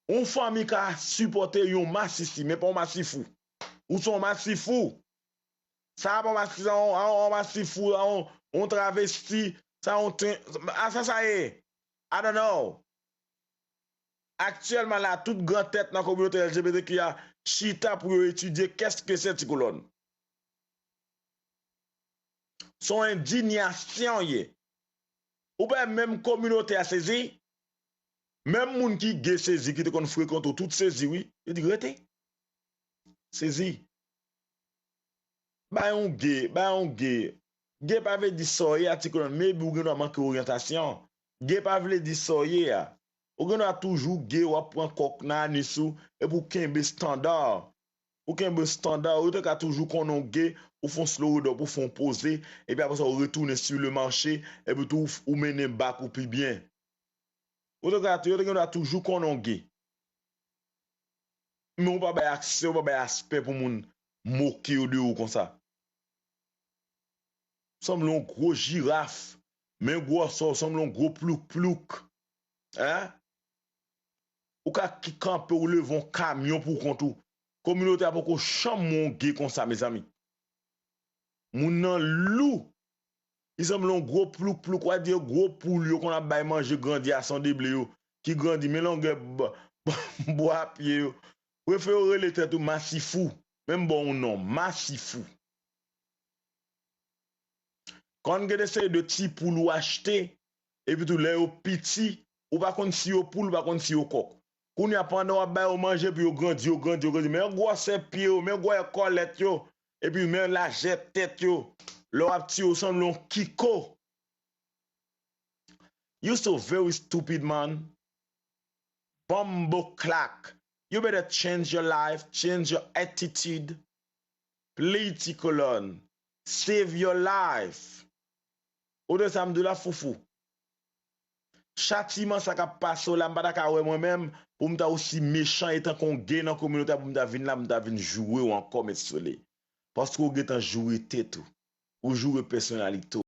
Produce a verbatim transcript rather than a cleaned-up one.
Yon fanmi ka sipòte yon masisi, men pa yon masifou. Ou se yon masifou. Sa pa yon masisi, sa yon, yon, yon masifou, sa yon, yon travesti, sa yon ten, a sa sa ye. I don't know. Aktyèlman la, tout gran tèt nan kominote L G B T Q a chita pou yo etidye kèske se ti kolòn. Se yon endinasyon ye. Ou pa menm kominote a sezi? Menm moun ki ge sezi, ki te konn frekante w, tout sezi, wi. Yo di, "Rete." Sezi. Bay yon ge, bay yon ge. Ge pa vle di sa w ye a ti kolòn, maybe ou gen dwa manke oryantasyon. Ge pa vle di sa w ye a. Ou gen dwa toujou ge, w ap pran kòk nan anis ou, epi w kenbe estanda. Ou kenbe estanda, ou te ka toujou konnen w ge, ou fè yon slow it up, ou fè yon poze, epi apre sa ou retounen sur le marché, epi tou ou mennen bak ou pi byen. Ou te ka, yo te gen dwa toujou konnen w ge. Men ou pa bay aksè, ou pa bay aspè pou moun moke yo de ou konsa. Sanble yon gwo jiraf, men gwosè w sanble yon gwo plouk plouk. Hein? Ou ka ki kanpe, ou leve yon kamyon pou kont ou. Kominote a poko janm wè yon ge konsa, mezanmi. Moun nan lou. Li sanble yon gwo plouk plouk, w a di gwo poul yo konn ap bay manje grandi a san deble yo, ki grandi men longè b-, bwa pye yo. Prefere w rele tèt ou masifou. Men m ba w yon non, masifou. Konn gen de seri de ti poul ou achte, epi tou lè yo piti, ou pa konn si yo poul, ou pa konn si yo kòk. Kounye a, pandan w ap ba yo manje, epi yo grandi, yo grandi, yo grandi. Men gwosè pye yo, men gwosè kòlèt yo, epi men lajè tèt yo. Lè w ap tiye, yo sanble yon kiko. You so very stupid, man. Bumboclack. You better change your life, change your attitude. Play ti kolòn. Save your life. Ou te sa m di w la, foufou? Chatiman sa k ap pase w la, m pa ta ka wè mwen menm pou m ta osi mechan e tankou yon ge nan kominote a, pou m ta vin la, m ta vin joure w ankò, Met Solèy. Paske w gentan joure tèt ou. Ou joure pèsonalite w.